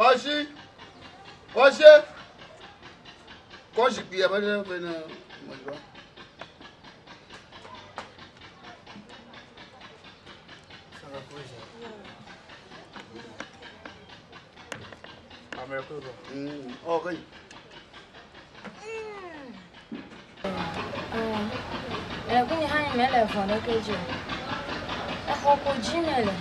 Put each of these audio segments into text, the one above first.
Kɔsi. Kɔsi. Kɔ zikpui abe ɖe be ne medzroa. Ok. Ekunye hã mele vɔ ɖeke dzi o. Exɔ ko dzi mele.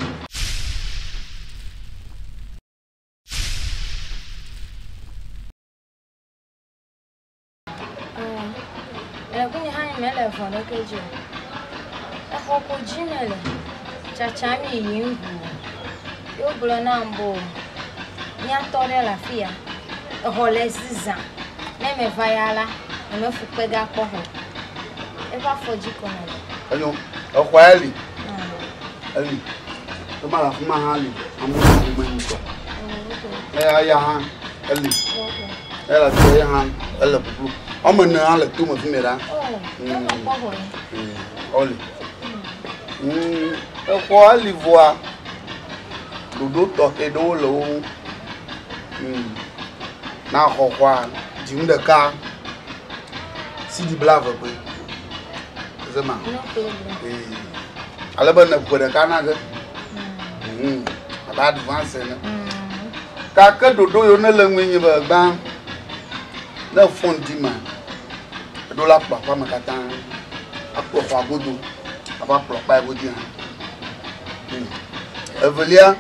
Ekunye hã mele vɔ ɖeke dzi o. Exɔ ko dzi mele. Tsatsa mi yim ʋuu. Ye wogblɔ nam be míatɔ ɖe le afi ya. Exɔ le esi zã. Ne meva ya la, nyemefu kpe ge akpɔ xɔ o. Eƒe afɔ dzi ko mele. Enyo, exɔa eli. Eli. Ema le afi ma hã li. Amewo le ƒome ŋutɔ. Eya ya hã eli. Eya le afi ya hã ele ƒuƒlu. Wɔme ene hã le tome fi mɛ ɖa. Oli. Exɔa eli vɔa ɖoɖo tɔxɛ ɖewo le wo ŋu. Na xɔ xɔa dzinu ɖeka cd blave koe. Zema. Ale be ne ƒe ɖeka na ge. Abe advance ene. Gake ɖoɖo yiwo ne le ŋue nye be gbã ne fon di ma eɖo la kplɔ aƒea me katã akplɔ xɔa godo ava kplɔ kpae godzi hã. Evelia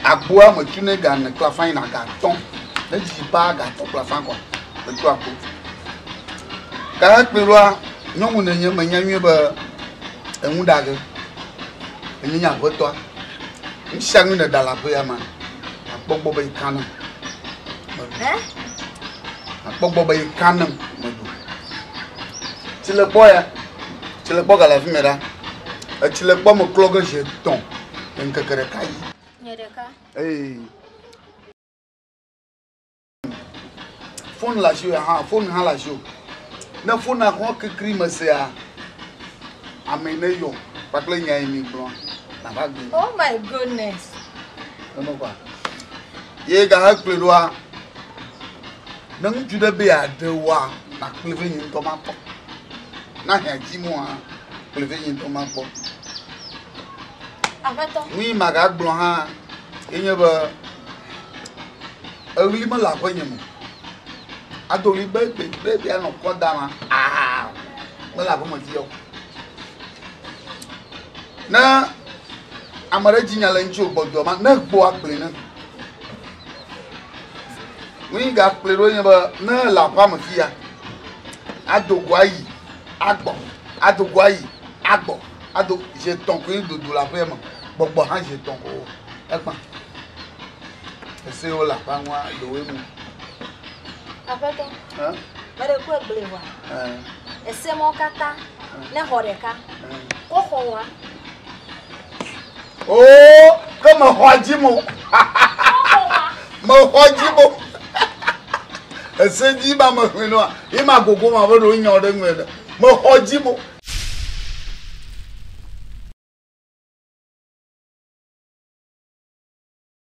agboa metunɛ ga ene kple afã yina ga atɔ̃. Ne didi paa ga atɔ̃ kple afã kɔa metu agbo. Gake kpɔe ɖoa nyɔnu nenye menya nyuie be enu ɖa ge. Enye nye aƒetɔa. Nu sia nu nèɖa le aƒea mea, akpɔ gbɔ be yi ka nam meɖu. Akpɔ gbɔ be yi ka nam meɖu. Tsilekpɔ ya, tsilekpɔ gale afi mɛ ɖa. Etsilekpɔ me klɔ ge zi etɔ̃ le ŋkeke ɖeka dzi. Nye ɖeka. Ee. Fon le asiwò hã, fon hã le asiwò. Ne fona xɔ kekri me sea, ame ne yɔ kpakple nya yi mi gblɔ nava gblɔe. Oh my goodness. Eme kɔa. Ye gahe kplɔe ɖoa, ne ŋutsu ɖe be yeaɖe woa, nakplɔe vɛ nye ŋutɔ makpɔ. Na hɛa dzi mɔ hã, kplɔe vɛ nye ŋutɔ makpɔ. Aƒetɔ. Nu yi magagblɔ hã ye nye be eɣli mele aƒenye me o. Ado ɣli be be be be anɔ kɔ dam aa mele aƒeme fia o. Ne ame ɖe dzi nya le ŋuti o gbɔdzɔ ma ne gbɔ agblɔe ne. Nu yi gakplɔe ɖo nye be ne le aƒea me fia ado go ayi agbɔ ado go ayi agbɔ ado zi etɔ̃ koe dodo le aƒea me gbɔgbɔ hã zi etɔ̃ ko ekpã. Ese yiwo le aƒea ŋua ɖewoe mu. Aƒetɔ, meɖe ku egblɔe vɔa, ese mɔwo katã ne xɔ ɖeka, ko xɔ wa. Oo, ke mexɔ dzi mo. Mexɔ dzi mo. Ese dzi ma mexlẽ nɔa, ye ma gogo ma be ɖewo nya ɖe ŋue ɖe. Mexɔ dzi mo.